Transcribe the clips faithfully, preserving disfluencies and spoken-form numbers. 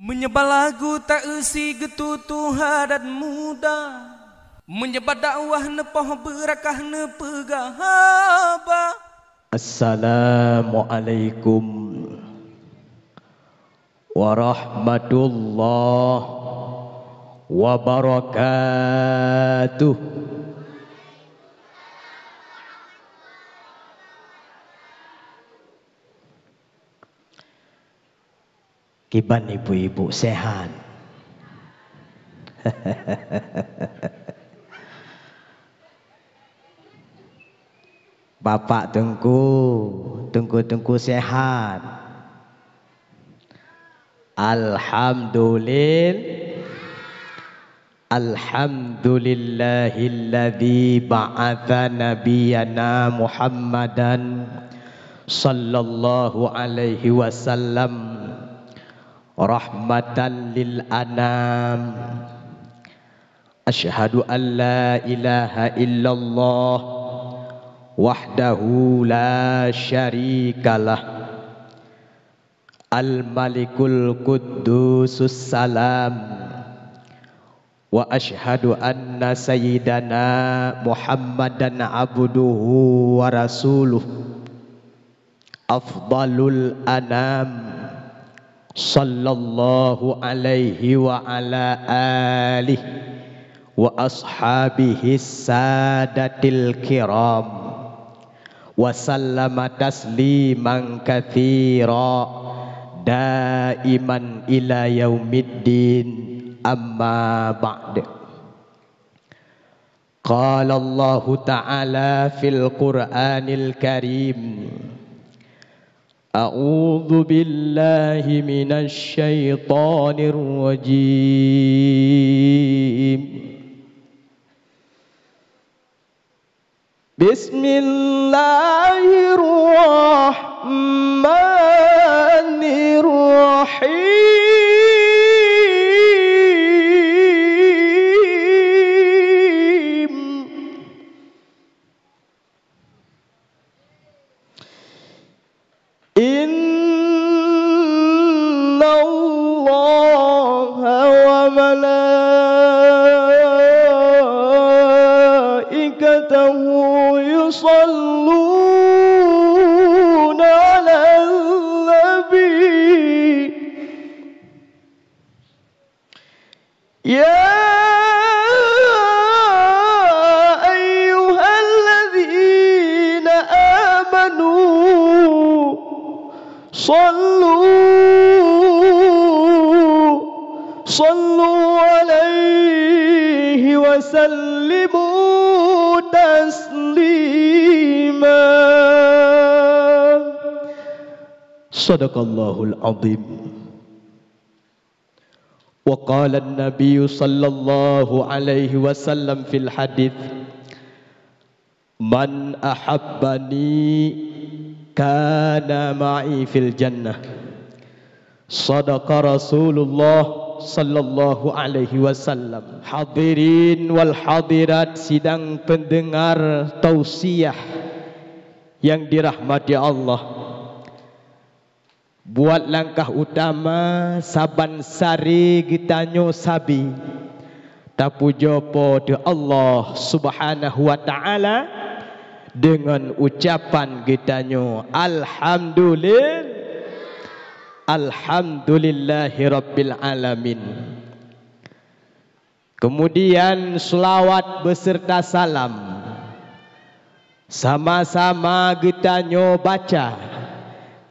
Meunyoe bak lagu ta-eu si geututoe adat muda, meunyoe bak dakwah neupoh beurakah neupeugah haba. Assalamualaikum warahmatullahi wabarakatuh. Kiban ibu-ibu sehat? Bapak Teungku, Teungku-teungku sehat? Alhamdulil-, Alhamdulillahilladzi ba'atsa nabiyyana Muhammadan sallallahu alaihi wasallam rahmatan lil anam. Asyhadu an la ilaha illallah wahdahu la syarikalah. Al-Malikul Quddusus Salam. Wa asyhadu anna sayyidana Muhammadan abduhu wa rasuluh. Afdalul anam. Sallallahu alaihi wa ala alihi wa ashabihi sadatil kiram. Wa sallama tasliman katsira, daiman ila yaumiddin, amma ba'd. Qala Allahu ta'ala fil Qur'anil Karim, a'udzu billahi minasy syaithanir rajim. Bismillahirrahmanirrahim. Innallaha wa malaikatahu yusalluna 'alan nabi. يا أيها الذين آمنوا صلوا، صلوا عليه وسلموا تسليما. صدق الله العظيم. Wa qala an-nabiyyu sallallahu alaihi wasallam fil hadits, "Man ahabbani kana ma'i fil jannah." Sadaqa Rasulullah sallallahu alaihi wasallam. Hadirin wal hadirat sidang pendengar tausiah yang dirahmati Allah. Buat langkah utama saban sari geutanyoe sabe tapujoe Po teu Allah Subhanahu wa Ta'ala deungon ucapan geutanyoe, "Alhamdulil-, Alhamdulillahirabbil alamin." Keumudian, seulawat beuseurta salam sama-sama geutanyoe baca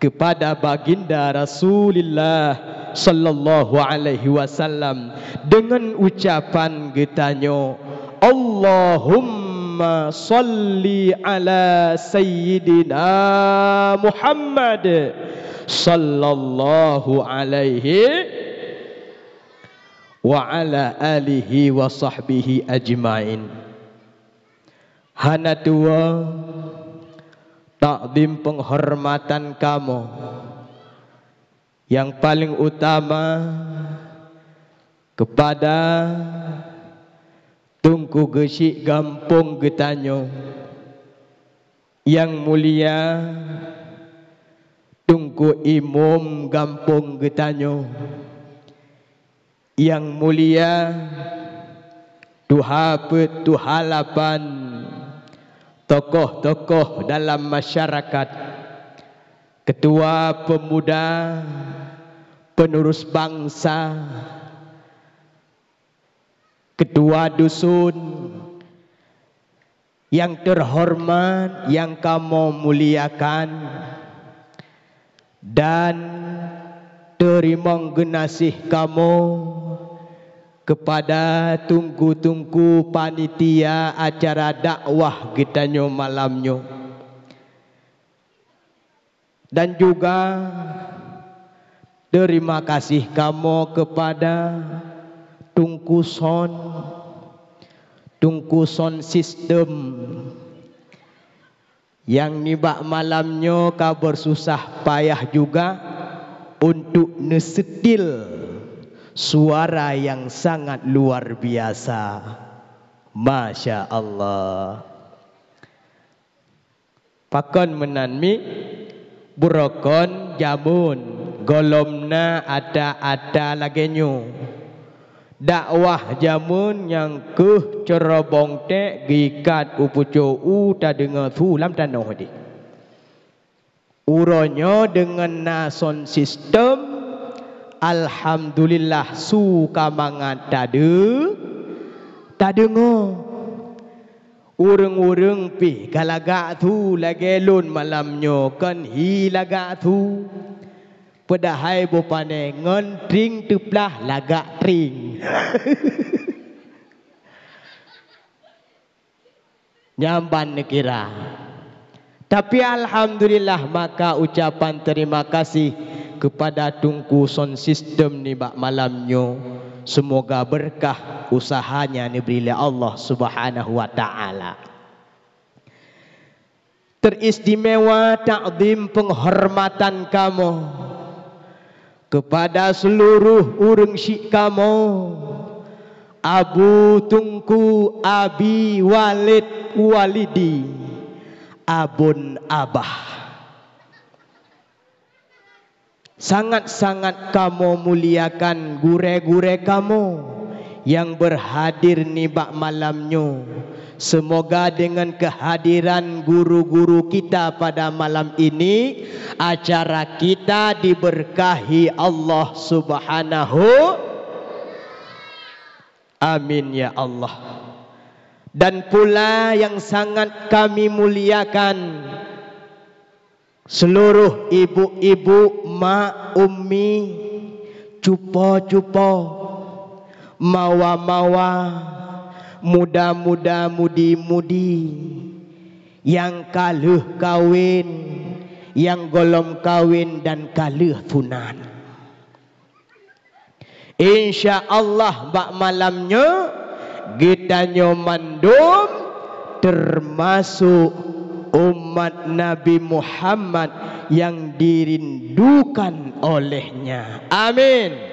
keupada Baginda Rasulillah sallallahu alaihi wasallam deungon ucapan geutanyoe, "Allahumma shalli ala Sayyidina Muhammad sallallahu alaihi wa ala alihi wa sahbihi ajmain." Hana tuwoe takzim peunghormatan kamoe nyang paleng utama keupada Teungku Geuchik gampông geutanyoe, nyang mulia Teungku Imum gampông geutanyoe, Yang mulia, tuha peuet tuha lapan, tokoh-tokoh dalam masyarakat, ketua pemuda, penerus bangsa, ketua dusun, yang terhormat, yang kamoe muliakan, dan teurimong geunaséh kamoe kepada teungku-teungku panitia acara dakwah geutanyoe malam nyoe. Dan juga terima kasih kamoe kepada Teungku Son, Teungku Son System, nyang nibak malam nyoe ka bersusah payah juga untuk neusetil suara yang sangat luar biasa. Masya Allah. Pakon meunan mi, beurokon jameun gohlom na ata-ata lagée nyoe. Dakwah jameun nyang keuh ceurobong ték geuikat u pucôh u tadeungoe su lam tanoh deh. Uroe nyoe deungon na sound system, alhamdulillah su ka mangat tade-, tadeungoe. Ureuëng-ureuëng pih ka lagak su lagée lôn malam nyoe kon hi lagak su. Peudahai boh pané ngon tring teuplah lagak tring. Nyan ban neukira. Tapi alhamdulillah, maka ucapan terima kasih kepada Teungku Sound System nibak malam nyoe. Semoga berkah usahanya neubri lé Allah Subhanahu wa Ta'ala. Teristimewa takzim penghormatan kamoe kepada seluruh ureuëng syik kamoe, Abu Teungku Abi Walid Walidi, Abon Abah. Sangat-sangat kamoe muliakan gurée-gurée kamoe nyang berhadir nibak malam nyoe. Semoga dengan kehadiran guru-guru kita pada malam ini, acara kita diberkahi Allah Subhanahu. Amin ya Allah. Dan pula yang sangat kami muliakan, seluruh ibu-ibu, mak, ummi, cupo-cupo, mawa-mawa, muda-muda, mudi-mudi, nyang ka lheueh kawen, nyang gohlom kawen dan ka lheueh sunat. Insya Allah bak malam nyoe geutanyoe mandum termasuk umat Nabi Muhammad yang dirindukan olehnya. Amin.